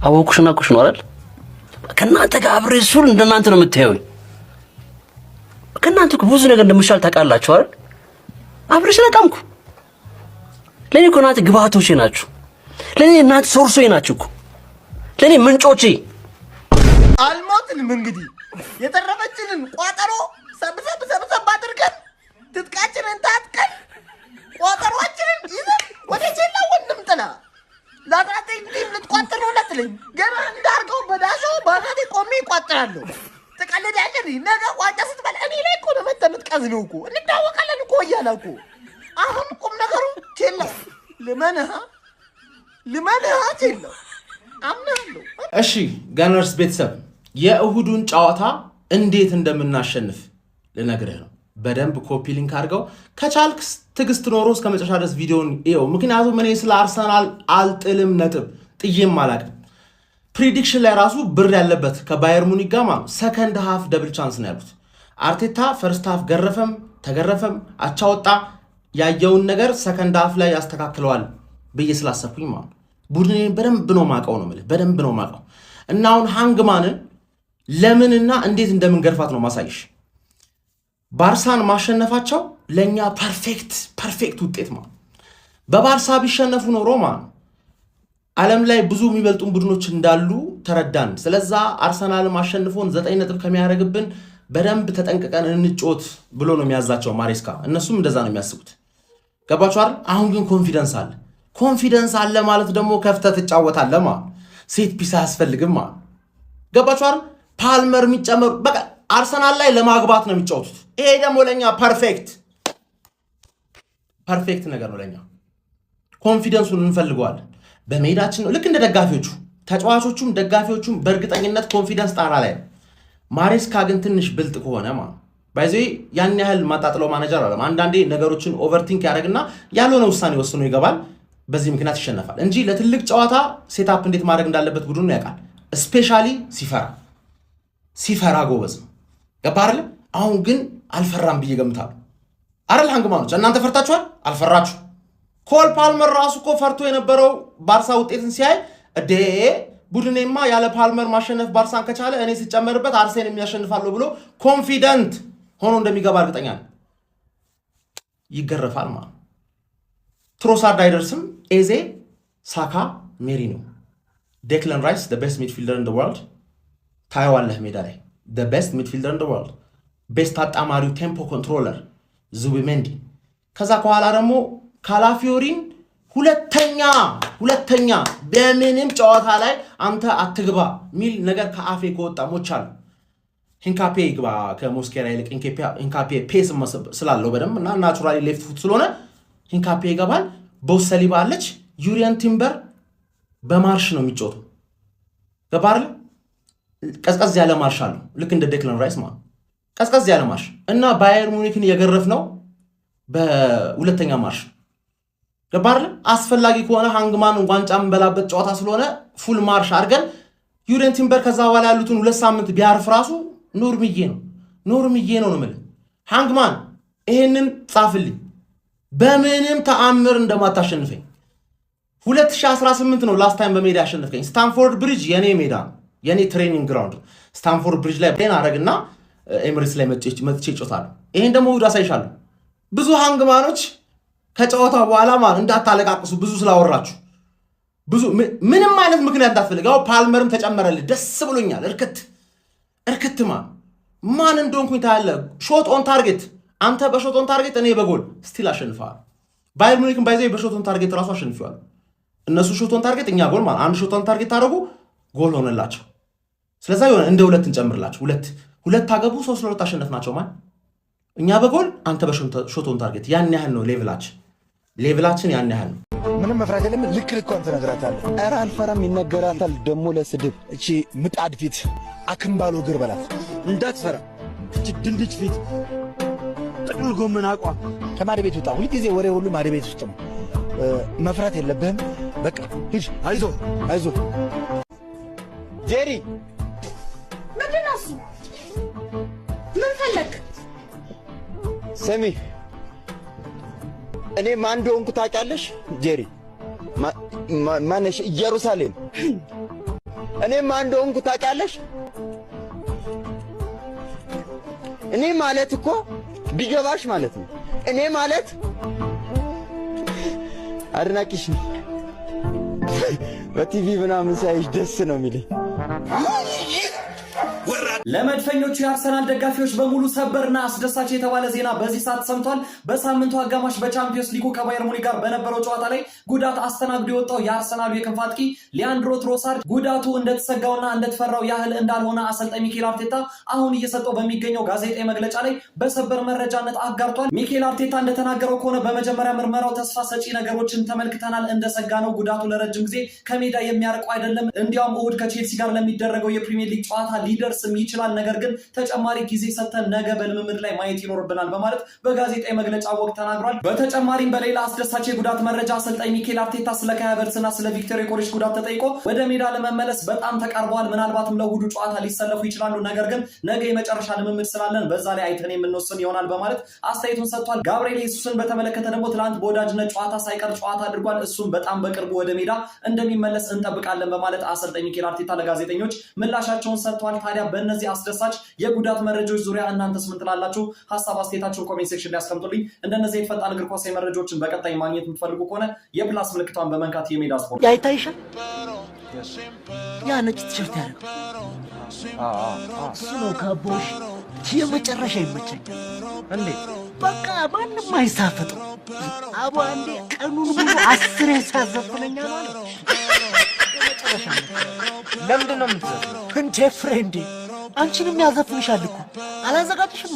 አወኩሽና ኩሽ ነው አይደል? ከእናንተ ጋር አብሬ ሱል እንደናንተ ነው የምታዩኝ። ከእናንተ እኮ ብዙ ነገር እንደምሻል ታውቃላችሁ አይደል? አብሬ ስለቃምኩ ለእኔ እኮ እናንተ ግብአቶቼ ናችሁ። ለእኔ እናንተ source ኦቼ ናችሁ እኮ፣ ለእኔ ምንጮቼ። አልሞትንም። እንግዲህ የተረፈችንን ቋጠሮ ሰብሰብ ሰብሰብ አድርገን፣ ትጥቃችንን ታጥቀን፣ ቋጠሯችንን ይዘን ወደ ቼላ ወንድም ጥላ ለ19 team ልትቋጥር ነው እንዳትለኝ። ገና እንዳርገው በዳሾ በአናቴ ቆሜ ይቋጥራለሁ። ትቀልዳለህ። ነገ ዋንጫ ስትበላ እኔ ላይ እኮ ነው መተህ የምትቀዝነው እኮ። እንታወቃለን እኮ እያለ እኮ። አሁን ቁም ነገሩ ቼላ ልመንህ ልመንህ ቼላ አምናለሁ። እሺ Gunners ቤተሰብ፣ የእሁዱን ጨዋታ እንዴት እንደምናሸንፍ ልነግርህ ነው። በደንብ copy link አድርገው፣ ከቻልክ ትዕግስት ኖሮ እስከ መጨረሻ ድረስ ቪዲዮን እየው። ምክንያቱም እኔ ስለ አርሰናል አልጥልም፣ ነጥብ ጥዬም አላቅም። Prediction ላይ ራሱ ብር ያለበት ከባየር ሙኒክ ጋር ማለት second half double chance ነው ያሉት። አርቴታ first half ገረፈም ተገረፈም አቻ ወጣ፣ ያየውን ነገር second half ላይ ያስተካክለዋል ብዬ ስላሰብኩኝ ማለት ነው። ቡድኔን በደንብ ነው ማቀው ነው የምልህ፣ በደንብ ነው ማቀው። እና አሁን ሃንግማንን ለምንና እንዴት እንደምንገርፋት ነው ማሳይሽ። ባርሳን ማሸነፋቸው ለእኛ perfect perfect ውጤት ማለት። በባርሳ ቢሸነፉ ኖሮ ማለት ዓለም ላይ ብዙ የሚበልጡን ቡድኖች እንዳሉ ተረዳን። ስለዛ አርሰናል አሸንፎን 9 ነጥብ ከሚያደርግብን በደንብ ተጠንቅቀን እንጫወት ብሎ ነው የሚያዛቸው ማሬስካ። እነሱም እንደዛ ነው የሚያስቡት። ገባችሁ አይደል? አሁን ግን confidence አለ። Confidence አለ ማለት ደግሞ ከፍተህ ትጫወታለህ ማለት set piece አያስፈልግም ማለት። ገባችሁ አይደል? ፓልመር የሚጨመሩ በቃ አርሰናል ላይ ለማግባት ነው የሚጫወቱት። ይሄ ደግሞ ለእኛ perfect perfect ነገር ነው። ለኛ confidence ኡን እንፈልገዋለን። በሜዳችን ነው፣ ልክ እንደ ደጋፊዎቹ፣ ተጫዋቾቹም ደጋፊዎቹም በእርግጠኝነት confidence ጣራ ላይ ነው። ማሬስካ ግን ትንሽ ብልጥ ከሆነ ማለት by the way ያን ያህል ማጣጥለው ማኔጀር አለም። አንዳንዴ ነገሮችን overthink ያደርግና ያልሆነ ውሳኔ ወስኖ ይገባል። በዚህ ምክንያት ይሸነፋል እንጂ ለትልቅ ጨዋታ setup እንዴት ማድረግ እንዳለበት ቡድኑ ያውቃል። Especially ሲፈራ፣ ሲፈራ ጎበዝ ነው። ገባ አይደለ? አሁን ግን አልፈራም ብዬ ገምታለሁ። አይደል ሃንግማኖች፣ እናንተ ፈርታችኋል? አልፈራችሁ። ኮል ፓልመር ራሱ እኮ ፈርቶ የነበረው ባርሳ ውጤትን ሲያይ እዴ ቡድኔማ ያለ ፓልመር ማሸነፍ ባርሳን ከቻለ እኔ ስጨመርበት አርሴን የሚያሸንፋለሁ ብሎ confident ሆኖ እንደሚገባ እርግጠኛ ነው። ይገረፋል ማለት ነው። ትሮሳርድ አይደርስም። ኤዜ፣ ሳካ፣ ሜሪኖ፣ ዴክለን ራይስ best midfielder in world ታየዋለህ ሜዳ ላይ፣ best midfielder in world፣ best አጣማሪው tempo controller ዙቢሜንዲ፣ ከዛ ከኋላ ደግሞ ካላፊዮሪን ሁለተኛ ሁለተኛ በምንም ጨዋታ ላይ አንተ አትግባ ሚል ነገር ከአፌ ከወጣ ሞቻለሁ። ሂንካፔ ይግባ ከሞስኬራ ይልቅ። ሂንካፔ pace ስላለው በደንብ እና naturally left foot ስለሆነ ሂንካፔ ይገባል። ቦስ ሰሊባ አለች። ዩሪየን ቲምበር በማርሽ ነው የሚጫወተው። ገባ አይደል? ቀዝቀዝ ያለ ማርሽ አለው፣ ልክ እንደ ዴክለን ራይስ ማለት ቀዝቀዝ ያለ ማርሽ። እና ባየር ሙኒክን የገረፍ ነው በሁለተኛ ማርሽ። ገባ አይደል? አስፈላጊ ከሆነ ሃንግማን ዋንጫ የምንበላበት ጨዋታ ስለሆነ full ማርሽ አድርገን ዩሪየን ቲምበር ከዛ በኋላ ያሉትን 2 ሳምንት ቢያርፍ ራሱ ኖርምዬ ነው፣ ኖርምዬ ነው ነው የምልህ። ሃንግማን ይሄንን ጻፍልኝ፣ በምንም ተአምር እንደማታሸንፈኝ። 2018 ነው last time በሜዳ ያሸነፍከኝ። ስታንፎርድ ብሪጅ የኔ ሜዳ ነው፣ የኔ training ground። ስታንፎርድ ብሪጅ ላይ train አረግና ኤምሬትስ ላይ መጥቼ እጮታለሁ። ይሄን ደግሞ እሑድ አሳይሻለሁ። ብዙ ሃንግማኖች ከጨዋታ በኋላ ማለት እንዳታለቃቅሱ፣ ብዙ ስላወራችሁ ብዙ ምንም አይነት ምክንያት እንዳትፈልግ። ያው ፓልመርም ተጨመረልህ፣ ደስ ብሎኛል። እርክት እርክትማ ማን እንደሆንኩኝ ታያለህ። Shot on target አንተ በ shot on target እኔ በጎል still አሸንፈዋል። ባየር ሙኒክን by the way በ shot on target ራሱ አሸንፈዋል። እነሱ shot on target እኛ ጎል ማለት አንድ shot on target ታደረጉ ጎል ሆነላቸው። ስለዛ የሆነ እንደ ሁለት እንጨምርላቸው። ሁለት ሁለት አገቡ፣ 3-2 አሸነፍናቸው። ማን እኛ በጎል አንተ በ shot on target። ያን ያህል ነው level ኣችን፣ level ኣችን ያን ያህል ነው። ምንም መፍራት የለም። ልክ ልኳን ትነግራታለህ። ኧረ አልፈራም፣ ይነገራታል ደግሞ ለስድብ። እቺ ምጣድ ፊት አክምባሎ እግር በላት። እንዳትፈራ። እቺ ድንድች ፊት ጥቅል ጎመን አቋም። ከማድ ቤት ውጣ። ሁልጊዜ ወሬ ሁሉ ማድ ቤት ውስጥ ነው። መፍራት የለብህም። በቃ ሂድ። አይዞ አይዞ። ጄሪ። ምንድን ነው እሱ? ምን ፈለግ? ስሚ፣ እኔ ማን እንደሆንኩ ታውቂያለሽ? ጄሪ ማነሽ? ኢየሩሳሌም። እኔም አንድ ሆንኩ ታውቂያለሽ። እኔ ማለት እኮ ቢገባሽ ማለት ነው። እኔ ማለት አድናቂሽ ነኝ። በቲቪ ምናምን ሳይሽ ደስ ነው የሚለኝ። ለመድፈኞቹ የአርሰናል ደጋፊዎች በሙሉ ሰበርና አስደሳች የተባለ ዜና በዚህ ሰዓት ሰምቷል። በሳምንቱ አጋማሽ በቻምፒዮንስ ሊጉ ከባየር ሙኒክ ጋር በነበረው ጨዋታ ላይ ጉዳት አስተናግዶ የወጣው የአርሰናሉ የክንፍ አጥቂ ሊያንድሮ ትሮሳርድ ጉዳቱ እንደተሰጋውና እንደተፈራው ያህል እንዳልሆነ አሰልጣኝ ሚኬል አርቴታ አሁን እየሰጠው በሚገኘው ጋዜጣዊ መግለጫ ላይ በሰበር መረጃነት አጋርቷል። ሚኬል አርቴታ እንደተናገረው ከሆነ በመጀመሪያ ምርመራው ተስፋ ሰጪ ነገሮችን ተመልክተናል። እንደሰጋነው ጉዳቱ ለረጅም ጊዜ ከሜዳ የሚያርቀው አይደለም። እንዲያውም እሁድ ከቼልሲ ጋር ለሚደረገው የፕሪሚየር ሊግ ጨዋታ ሊደርስም ይችላል። ነገር ግን ተጨማሪ ጊዜ ሰጥተን ነገ በልምምድ ላይ ማየት ይኖርብናል በማለት በጋዜጣዊ መግለጫ ወቅት ተናግሯል። በተጨማሪም በሌላ አስደሳች የጉዳት መረጃ አሰልጣኝ ሚኬል አርቴታ ስለ ካይ ሃቨርትዝ እና ስለ ቪክቶር ዮኬሬሽ ጉዳት ተጠይቆ ወደ ሜዳ ለመመለስ በጣም ተቃርበዋል፣ ምናልባትም ለእሁዱ ጨዋታ ሊሰለፉ ይችላሉ፣ ነገር ግን ነገ የመጨረሻ ልምምድ ስላለን በዛ ላይ አይተን የምንወስን ይሆናል በማለት አስተያየቱን ሰጥቷል። ጋብርኤል ሄሱስን በተመለከተ ደግሞ ትናንት በወዳጅነት ጨዋታ ሳይቀር ጨዋታ አድርጓል። እሱም በጣም በቅርቡ ወደ ሜዳ እንደሚመለስ እንጠብቃለን በማለት አሰልጣኝ ሚኬል አርቴታ ለጋዜጠኞች ምላሻቸውን ሰጥቷል። ታዲያ በእነዚህ አስደሳች የጉዳት መረጃዎች ዙሪያ እናንተስ ምን ትላላችሁ? ሀሳብ አስተያየታችሁን comment section ላይ አስቀምጡልኝ። እንደነዚህ የተፈጣን እግር ኳሳዊ መረጃዎችን በቀጣይ ማግኘት የምትፈልጉ ከሆነ የ plus ምልክቷን በመንካት የሜዳ ስፖርት ያ ይታይሻል። ያ ነጭ ቲሸርት ያደረገው እሱ ነው። ካቦሽ የመጨረሻ ይመቸኛል። እንዴት? በቃ ማንም አይሳፈጠው። አቦ አንዴ ቀኑን ሙሉ 10 ያሳዘፍነኛል ማለት የመጨረሻ። ለምንድን ነው የምትዘፍነው? እንዴ friend ኤ፣ አንቺንም ያዘፍንሻል እኮ፣ አላዘጋጅሽም?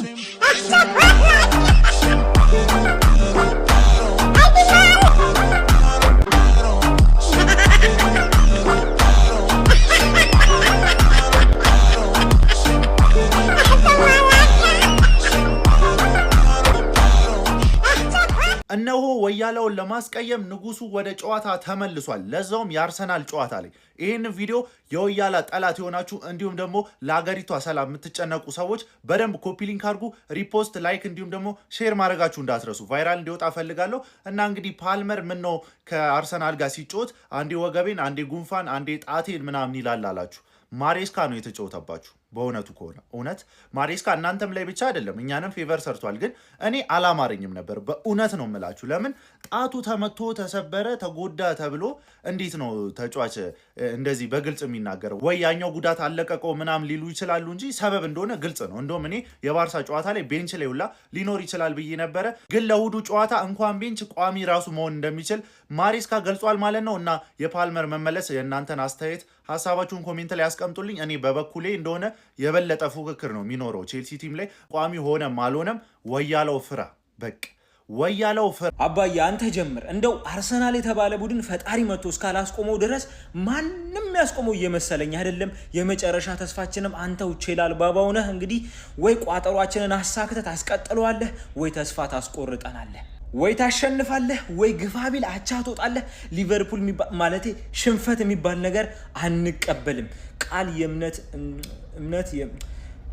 እነሆ ወያላውን ለማስቀየም ንጉሱ ወደ ጨዋታ ተመልሷል። ለዛውም የአርሰናል ጨዋታ ላይ። ይህን ቪዲዮ የወያላ ጠላት የሆናችሁ እንዲሁም ደግሞ ለሀገሪቷ ሰላም የምትጨነቁ ሰዎች በደንብ copy link አድርጉ፣ repost፣ like እንዲሁም ደግሞ share ማድረጋችሁ እንዳትረሱ። Viral እንዲወጣ ፈልጋለሁ። እና እንግዲህ ፓልመር ምን ነው ከአርሰናል ጋር ሲጫወት አንዴ ወገቤን፣ አንዴ ጉንፋን፣ አንዴ ጣቴን ምናምን ይላል አላችሁ። ማሬስካ ነው የተጫወተባችሁ። በእውነቱ ከሆነ እውነት ማሬስካ እናንተም ላይ ብቻ አይደለም እኛንም favor ሰርቷል። ግን እኔ አላማረኝም ነበር፣ በእውነት ነው የምላችሁ። ለምን ጣቱ ተመቶ ተሰበረ፣ ተጎዳ ተብሎ እንዴት ነው ተጫዋች እንደዚህ በግልጽ የሚናገረው? ወይ ያኛው ጉዳት አለቀቀው ምናምን ሊሉ ይችላሉ እንጂ ሰበብ እንደሆነ ግልጽ ነው። እንደውም እኔ የባርሳ ጨዋታ ላይ bench ላይ ሁላ ሊኖር ይችላል ብዬ ነበረ። ግን ለእሁዱ ጨዋታ እንኳን bench ቋሚ ራሱ መሆን እንደሚችል ማሬስካ ገልጿል ማለት ነው። እና የፓልመር መመለስ የእናንተን አስተያየት ሀሳባችሁን comment ላይ ያስቀምጡልኝ። እኔ በበኩሌ እንደሆነ የበለጠ ፉክክር ነው የሚኖረው ቼልሲ team ላይ፣ ቋሚ ሆነም አልሆነም። ወያለው ፍራ፣ በቃ ወያለው ፍራ። አባዬ አንተ ጀምር። እንደው አርሰናል የተባለ ቡድን ፈጣሪ መጥቶ እስካላስቆመው ድረስ ማንም ያስቆመው እየመሰለኝ አይደለም። የመጨረሻ ተስፋችንም አንተው ቼላል ባባው ነህ። እንግዲህ ወይ ቋጠሯችንን አሳክተህ ታስቀጥለዋለህ፣ ወይ ተስፋ ታስቆርጠናለህ። ወይ ታሸንፋለህ፣ ወይ ግፋ ቢል አቻ ትወጣለህ። ሊቨርፑል ማለቴ ሽንፈት የሚባል ነገር አንቀበልም። ቃል የእምነት እምነት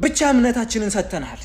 ብቻ እምነታችንን ሰጥተናል።